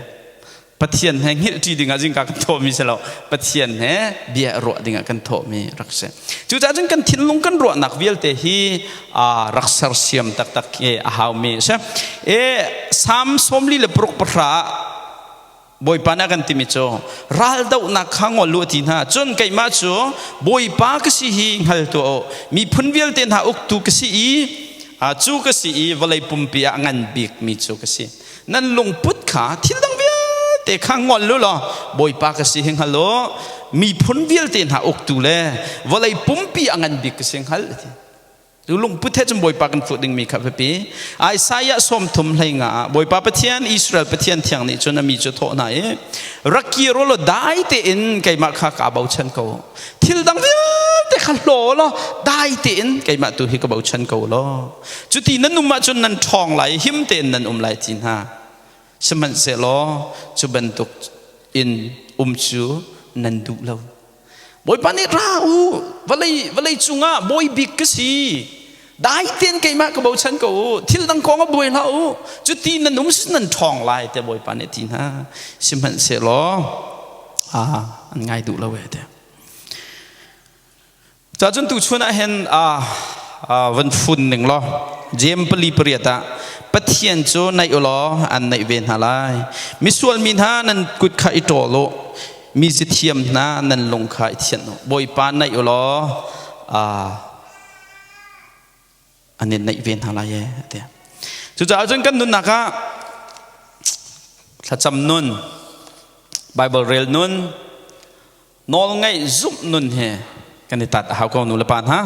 Pathian he hngilh ṭi dingah zingka kan thawhmi si lo. Pathian he bia ruah dingah kan thawhmi rak si. Cucaah cun kan thinlung kan ruahnak vialte hi rak sersiam taktak hi a haumi a si. E Salm 46 ah Bawipa nih a kan timi cu raldohnak kha ngol u a ti hna. Cun keimah cu Bawipa ka si hi hngal tuah u. Miphun vialte hna uktu ka si i cu ka si i vawlei pumpi ah a ngan bikmi cu ka si. Nan lungput kha thil dang vialte kha ngol u law Bawipa ka si hi hngal u. Miphun vialte hna uktu le vawlei pumpi a ngan bik ka si hngal a ti. Cu lungput he cun Bawipa kan fuh dingmi kha biapi. Isaiah 35 ah Bawipa Pathian Israel Pathian thiang nih cun a mi cu thawh hna i rak kir u law dai tein keimah kha kaa bochan ko. Thil dang vialte kha hlaw law dai tein keimah tu hi ka bochan ko law. Cuti nan um ahcun nan ṭhawng lai him tein nan um lai ti hna. Sihmanhsehlaw cu bantuk in um cu nan duh lo. Bawipa nih ra u, vawlei vawlei cungah bawi bik ka si. Dai tein keimah ka bochan ko u. Thil dang kong ah buai hlah u. Cuti nan um si nan ṭhawng lai tiah Bawipa nih a ti hna. Sihmanhsehlaw an ngai duh lo e tiah. Cacun tuchun ah hin van fun ning law Jeim 4:8 ah Pathian cu naih u law an naih ve hna lai. Misual mi hna nan kut kha i ṭawl u. Mi zithiam hna nan lung kha i thianh u. Bawipa naih u law an in naih ve hna lai e tiah. Cucaah cun kan nunnak ah thlacam nun, Bible rel nun, nawlngaih zumh nun he kan i tat a hau ko nu le pa hna.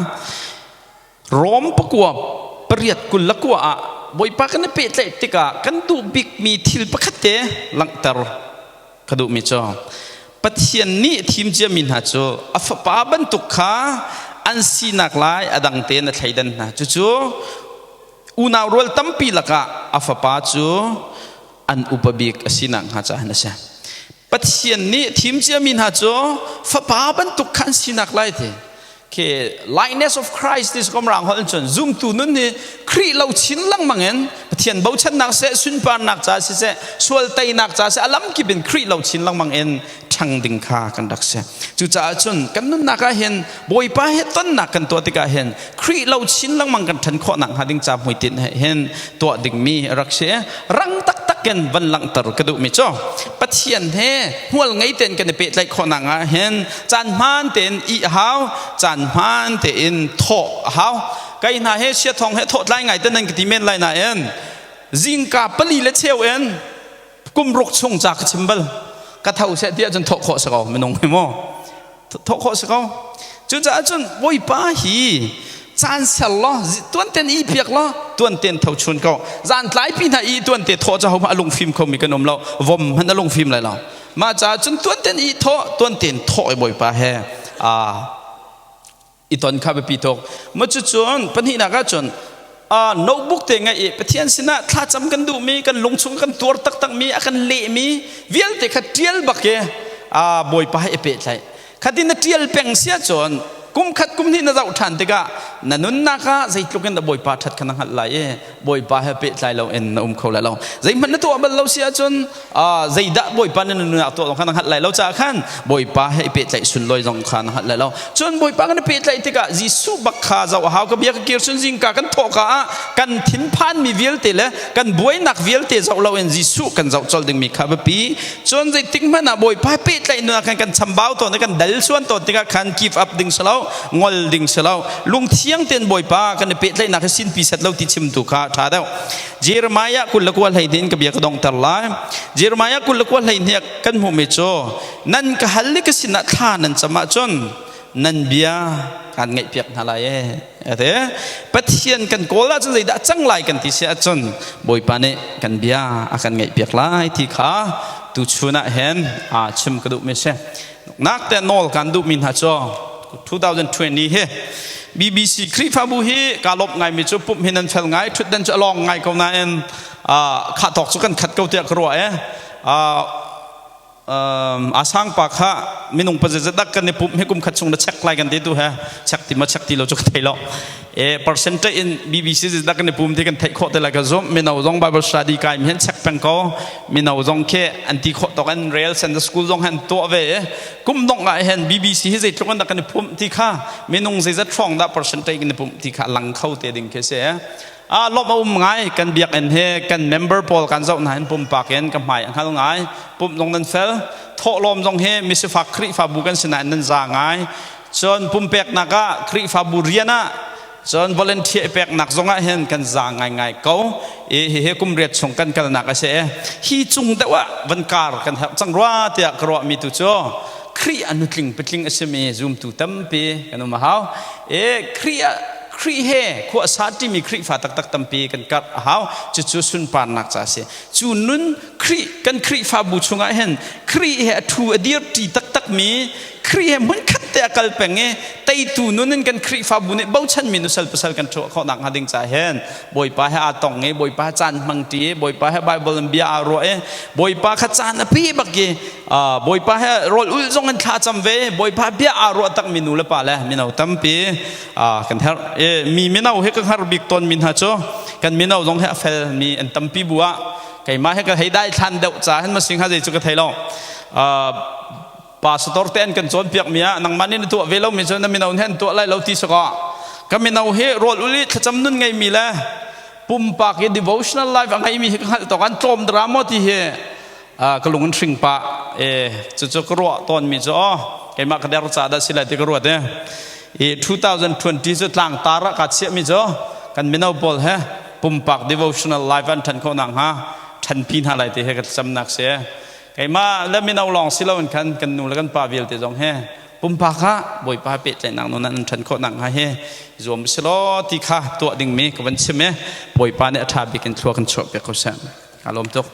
Rom pakua pariat kul le kua ah Bawipa kan i pehtlaih tikah kan duh bikmi thil pakhat te langhter ka duhmi cu Pathian nih thim ciami hna cu a fapa bantuk kha an sinak lai a dang tein a thleidan hna. Cucu unau rual tampi lakah a fapa cu an upa bik a sinak hnga caah a si. Pathian nih thim ciami hna cu fapa bantuk kha an sinak lai ti. Khi likeness of Christ ti kom rang holh cun zumtu nun hi Khrih lo chin lengmang in Pathian bochannak seh sunparnak ca siseh sual teinak ca seh a lamkip in Khrih lo chin lengmang in ṭhang ding kha kan rak si. Cucaah cun kan nunnak ah hin Bawipa he tonnak kan tuah tikah hin Khrih lo chin lengmang kan ṭhan khawhnak hnga ding ca hmuitinh he hin tuah dingmi a rak si. Rang taktak in van langhter ka duhmi cu Pathian he hmual ngei tein kan i pehtlaih khawhnak ah hin caan hmaan tein ih a hau, caan hmaan tein thawh a hau. Kai hna he sia thong he thawh tlai ngai te nan ka ti men lai nain zingka pali le cheu in kum ruk chung ca ka chim bal ka tho seh tiah cun thawh khawh si ko minung hi mu thawh khawh si ko cucaah cun bawipa hi caan ser law tuan ten i piak law tuan ten tho chun ko zan tlai pi hna i tuan te thawh ca ho a lungfim kho mi kan um lo vom hman a lungfim lai lo mah caah cun tuan ten i thawh tuan ten thawh i bawipa he a i ton kha biapi tuk ma cucun pahnihnak ahcun notebook te ngeih i Pathian sinah thlacam kan duhmi kan lungchung kan tuar taktakmi a kan lehmi vialte kha ṭial bak i Bawipa he i pehtlaih khatin na ṭial peng si ahcun kum khat kum hnih na zoh ṭhan tikah na nunnak ah zeitluk in dah Bawipa ṭhat kha na hngalh lai i Bawipa he pehtlai lo in na um kho lai lo zeihmanh na tuah bal lo si ahcun zeidah Bawipa na nunnak tuah kha na hngalh lai lo caah khan Bawipa he i pehtlaih sunlawi zong kha na hngalh lai lo cun Bawipa kan i pehtlaih tikah Jesuh bak kha zoh a hau ka bia ka kir cun zingka kan thawh ka ah kan thinphan mi vialte le kan buainak vialte zoh loin Jesuh kan zoh colh dingmi kha biapi cun zeitik hmanh ah Bawipa he pehtlaih nun ah khan kan chambau tawn i kan dal suan tawn tikah khan give up ding si lo. Ngol ding si lo. Lungthiang tein Bawipa kan i pehtlaihnak hi sinpi set lo ti chim tu kha ṭha deuh. Jeremiah 29 12 in ka bia ka donghter lai. Jeremiah 29 12 kan hmuhmi cu nan ka hal i ka sinah thla nan cam ahcun nan bia kaan ngaihpiak hna lai ee. Ate Pathian kan kawl ahcun zeidah cang lai kan ti si ahcun Bawipa nih kan bia a kan ngaihpiak lai ti kha tuchun ah hin aa chim ka duhmi si. Nak te nawl kan duhmi hna cu 2020 hi BBC Khrihfabu hi kaa lawmh ngaimi cu pumh hi nan fel ngai ṭhutdan cu a lawng ngai ko nain khah tawk cu kan khat ko tiah ka ruah e. A sang pa kha minung pa zeizat dak kan i pumh hi kum khat chung na check lai kan ti tu he check ti ma check ti lo cu ka thei lo. E percentage in BBC zeizat dak kan i pum ti kan theih khawh te lai ka zumh. Mino zong Bible study kai mi hen check peng ko. Mino zong khi an ti khawh tawk an rel Sunday school zong han tuah ve e. Kum dongh ah hen BBC hi zeitluk an dak kan i pumh ti kha minung zeizat hrawng dah percentage kan i pumh ti kha lang kho te ding khi si. A lawmh a um ngai. Kan biakinn hi kan member pawl kan zoh hna hin pumpak in ka hmai a hngal ngai. Pumh zong nan fel, thawhlawm zong hi misifak Khrihfabu kan si nain nan za ngai. Cun pumpeknak ah, Khrihfabu rian ah, cun volunteer peknak zong ah hin kan za ngaingai ko. I hihi kum riat chung kan kalnak a si. Hi cung deuh ah van kar kan herh cang rua tiah ka ruahmi tu cu Khrih a nutling patling a simi zumtu tampi kan um a hau. E Khrih ah, Khrih he khua a sa ṭimi Khrihfa taktak tampi kan karh a hau. Cucu sunparnak ca a si. Cu nun Khrih kan Khrihfabu chungah hin Khrih he a ṭhu a dir ṭi taktakmi, Khrih he hmunkhat te a kal peng i teitu nun in kan Khrihfabu nih bochanmi nusal pasal kan ṭhuah khawh nakhnga ding ca hin Bawipa he aa tong i Bawipa he caan hmang ṭi i Bawipa he Bible in bia aa ruah i Bawipa kha caan a pi bak i Bawipa he rawl ulh zong in thla cam ve, Bawipa bia aa ruah takmi nu le pa le mino tampi kan herh. Mi mino he ka hngar bik tawn mi hna cu kan mino zong he a fel mi an tampi bu ah keimah he ka hei dai thlan deuh ca hin masing ha zei cu ka thei lo. Pastor te an kan cawnpiak mi ah nangmah nih na tuah ve lo mi cu na mino nih an tuah lai lo ti sakaw ka mino hi rawl ul i thlacam nun ngei mi le pumpak i devotional life a ngei mi hi ka hngalh tawk an tlawm dra maw ti hi ka lung in hring pah e. Cucu ka ruah tawn mi cu aw keimah ka der ca dah si lai ti ka ruat e. I 2020 cu tlang tar ah ka chiah mi cu kan mino pawl he pumpak devotional life an ṭhan khawh nakhnga ṭhanpi hna lai ti he ka thlacamnak si. Keimah le mino lawng si loin khan kan nu le kan pa vialte zong he pumpak ah Bawipa pehtlaihnak nawn an ṭhan khawh nakhnga hi zuam si law ti kha tuah dingmi ka van chim i Bawipa nih a ṭha bik in thlua kan chuah piak ko seh. Kaa lawm tuk.